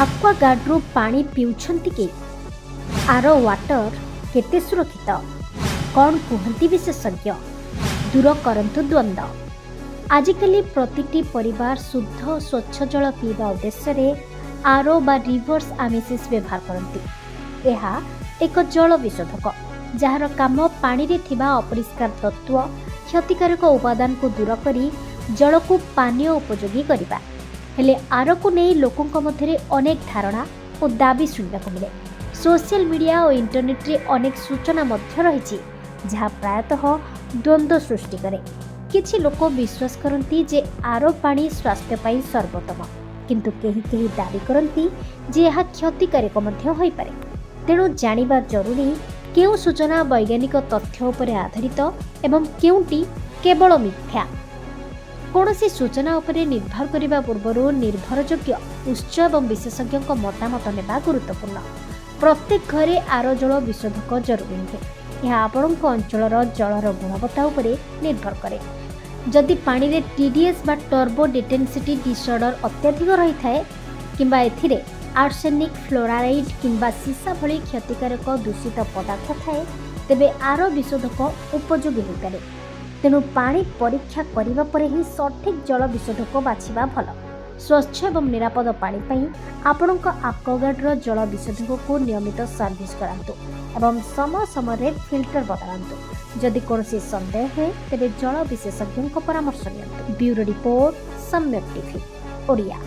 ଆକ୍ୱାଗାର୍ଡ଼ରୁ ପାଣି ପିଉଛନ୍ତି କି? ଆରୋ ୱାଟର କେତେ ସୁରକ୍ଷିତ? କ'ଣ କୁହନ୍ତି ବିଶେଷଜ୍ଞ? ଦୂର କରନ୍ତୁ ଦ୍ୱନ୍ଦ୍ୱ। ଆଜିକାଲି ପ୍ରତିଟି ପରିବାର ଶୁଦ୍ଧ ସ୍ୱଚ୍ଛ ଜଳ ପିଇବା ଉଦ୍ଦେଶ୍ୟରେ ଆରୋ ବା ରିଭର୍ସ ଅସ୍ମୋସିସ୍ ବ୍ୟବହାର କରନ୍ତି। ଏହା ଏକ ଜଳ ବିଶୋଧକ, ଯାହାର କାମ ପାଣିରେ ଥିବା ଅପରିଷ୍କାର ତତ୍ତ୍ୱ, କ୍ଷତିକାରକ ଉପାଦାନକୁ ଦୂର କରି ଜଳକୁ ପାନୀୟ ଉପଯୋଗୀ କରିବା। ହେଲେ ଆରୋକୁ ନେଇ ଲୋକଙ୍କ ମଧ୍ୟରେ ଅନେକ ଧାରଣା ଓ ଦାବି ଶୁଣିବାକୁ ମିଳେ। ସୋସିଆଲ ମିଡ଼ିଆ ଓ ଇଣ୍ଟରନେଟ୍ରେ ଅନେକ ସୂଚନା ମଧ୍ୟ ରହିଛି, ଯାହା ପ୍ରାୟତଃ ଦ୍ୱନ୍ଦ୍ୱ ସୃଷ୍ଟି କରେ। କିଛି ଲୋକ ବିଶ୍ୱାସ କରନ୍ତି ଯେ ଆରୋ ପାଣି ସ୍ୱାସ୍ଥ୍ୟ ପାଇଁ ସର୍ବୋତ୍ତମ, କିନ୍ତୁ କେହି କେହି ଦାବି କରନ୍ତି ଯେ ଏହା କ୍ଷତିକାରକ ମଧ୍ୟ ହୋଇପାରେ। ତେଣୁ ଜାଣିବା ଜରୁରୀ, କେଉଁ ସୂଚନା ବୈଜ୍ଞାନିକ ତଥ୍ୟ ଉପରେ ଆଧାରିତ ଏବଂ କେଉଁଟି କେବଳ ମିଥ୍ୟା। କୌଣସି ସୂଚନା ଉପରେ ନିର୍ଭର କରିବା ପୂର୍ବରୁ ନିର୍ଭରଯୋଗ୍ୟ ଉତ୍ସ ଏବଂ ବିଶେଷଜ୍ଞଙ୍କ ମତାମତ ନେବା ଗୁରୁତ୍ୱପୂର୍ଣ୍ଣ। ପ୍ରତ୍ୟେକ ଘରେ ଆରୋ ଜଳ ବିଶୋଧକ ଜରୁରୀ ନୁହେଁ। ଏହା ଆପଣଙ୍କ ଅଞ୍ଚଳର ଜଳର ଗୁଣବତ୍ତା ଉପରେ ନିର୍ଭର କରେ। ଯଦି ପାଣିରେ ଟିଡିଏସ୍ ବା ଟର୍ବିଡିଟି ଡେନ୍ସିଟି ଡିସଅର୍ଡର ଅତ୍ୟଧିକ ରହିଥାଏ କିମ୍ବା ଏଥିରେ ଆର୍ସେନିକ୍, ଫ୍ଲୋରାଇଡ୍ କିମ୍ବା ସୀସା ଭଳି କ୍ଷତିକାରକ ଦୂଷିତ ପଦାର୍ଥ ଥାଏ, ତେବେ ଆରୋ ବିଶୋଧକ ଉପଯୋଗୀ ହୋଇପାରେ। ତେଣୁ ପାଣି ପରୀକ୍ଷା କରିବା ପରେ ହିଁ ସଠିକ୍ ଜଳ ବିଶୋଧକ ବାଛିବା ଭଲ। ସ୍ୱଚ୍ଛ ଏବଂ ନିରାପଦ ପାଣି ପାଇଁ ଆପଣଙ୍କ ଆକ୍ୱାଗାର୍ଡ଼ର ଜଳ ବିଶୋଧକକୁ ନିୟମିତ ସର୍ଭିସ କରାନ୍ତୁ ଏବଂ ସମୟ ସମୟରେ ଫିଲ୍ଟର ବଦଳାନ୍ତୁ। ଯଦି କୌଣସି ସନ୍ଦେହ ହୁଏ, ତେବେ ଜଳ ବିଶେଷଜ୍ଞଙ୍କ ପରାମର୍ଶ ନିଅନ୍ତୁ। Bureau report, Samyak TV Odia.